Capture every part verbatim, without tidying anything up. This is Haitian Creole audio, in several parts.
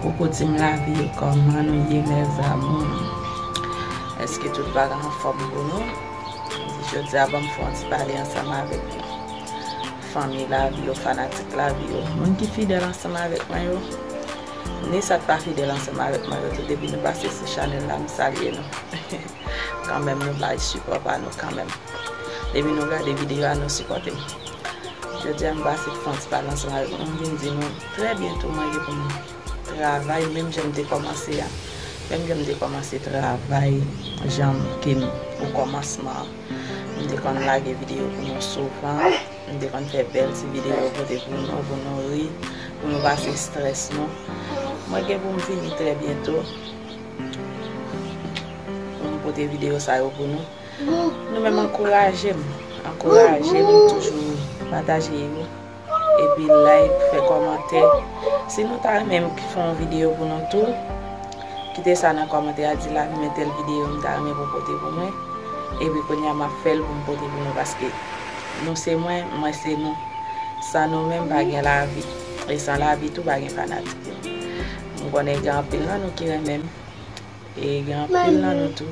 Koukou team lavi yo, kòman nou ye, mes amours? Èske tout bagay anfòm pou nou? Jodi a, ban m fè yon ti pale ansanm avèk nou. Fanmi lavi yo, fanatik lavi yo, moun ki fidèl ansanm avèk mwen yo, ni sa k pa fidèl ansanm avèk mwen yo tou, depi nou pase sou chanèl la, m salye nou. Kanmenm, nou bay sipò pa nou kanmenm. Depi nou gade videyo a, nou sipòte m. Jodi a, m pase pou fè yon ti pale ansanm avèk nou. M vin di nou, trè byento, mwen gen pou m travay menm jan m te kòmanse a. Menm jan m te kòmanse travay, jan ke m, o kòmansman an. M te konn lage videyo pou nou souvan. M te konn fè bèl ti videyo pote pou nou, pou nou ri, pou nou pase estrès nou. Mwen gen pou m vini trè byento pou m pote videyo sa yo pou nou. Nou menm, ankouraje m. Ankouraje m toujou pataje yo. Epi like, fè kòmantè. Si nou ta renmen m fè yon videyo pou nou tou, kite sa nan kòmantè a, di lavi men tèl videyo m ta renmen pou pote pou mwen. Epi kounye a m ap fè l pou m pote pou nou paske nou se mwen, mwen se nou. San nou menm pa gen lavi. E san lavi tou pa gen fanatik yo. M konnen gen anpil nan nou ki renmen m. E gen anpil nan nou tou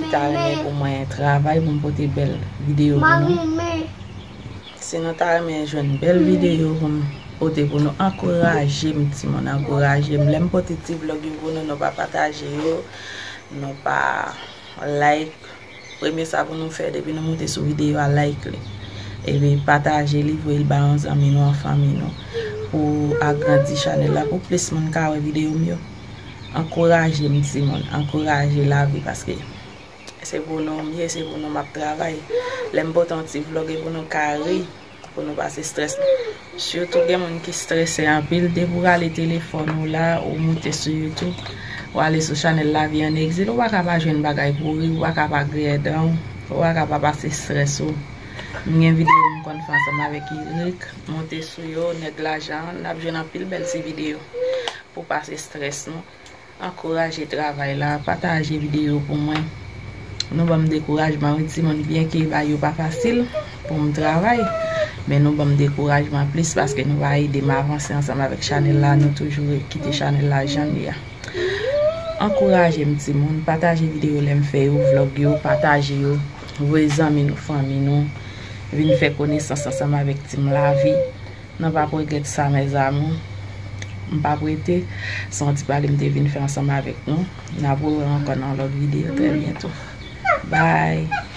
ki ta renmen pou mwen travay pou m pote bèl videyo pou nou. Si nou ta renmen jwenn bèl videyo pou m pote pou nou, ankouraje m, timoun, ankouraje m. Lè m pote ti vlòg yo pou nou, nou pa pataje yo, nou pa like. Premye sa pou nou fè, depi nou moute sou videyo a, like li. Epi pataje li, voye l ba yon zanmi nou, yon fanmi nou, pou agrandi chanèl la, pou plis moun ka wè videyo m yo. Ankouraje m, timoun, ankouraje lavi, paske se pou nou m ye, se pou nou m ap travay. Lè m pote yon ti vlòg, e pou nou ka ri, pou nou pase estrès nou. Sitou gen moun ki estrese anpil, depi w rale telefòn ou la, ou moute sou YouTube, ou ale sou chanèl Lavi an Egzil, ou pa ka pa jwenn bagay pou ri, ou pa ka pa griye dan w, ou pa ka pa pase estrès ou. M gen videyo m konn fè ansanm avèk Irik, moute sou yo, nèg lajan, n ap jwenn anpil bèl ti videyo pou pase estrès nou. Ankouraje travay la, pataje videyo pou mwen. Nou ban m dekourajman wi timoun, byenke bagay yo pa fasil pou m travay, men nou ban m dekourajman plis paske nou va ede m avanse ansanm avèk chanèl la, nou toujou kite chanèl la jan l ye a. Ankouraje m timoun, pataje videyo lè m fè yo, vlòg yo, pataje yo, voye zanmi nou, fanmi nou, vin fè konesans ansanm avèk Team Lavi. Nou p ap regrèt sa, mes amours. M p ap rete. Se yon ti pale m te vin fè ansanm avèk nou. N ap rewè ankò nan lòt videyo trè byento. Bye.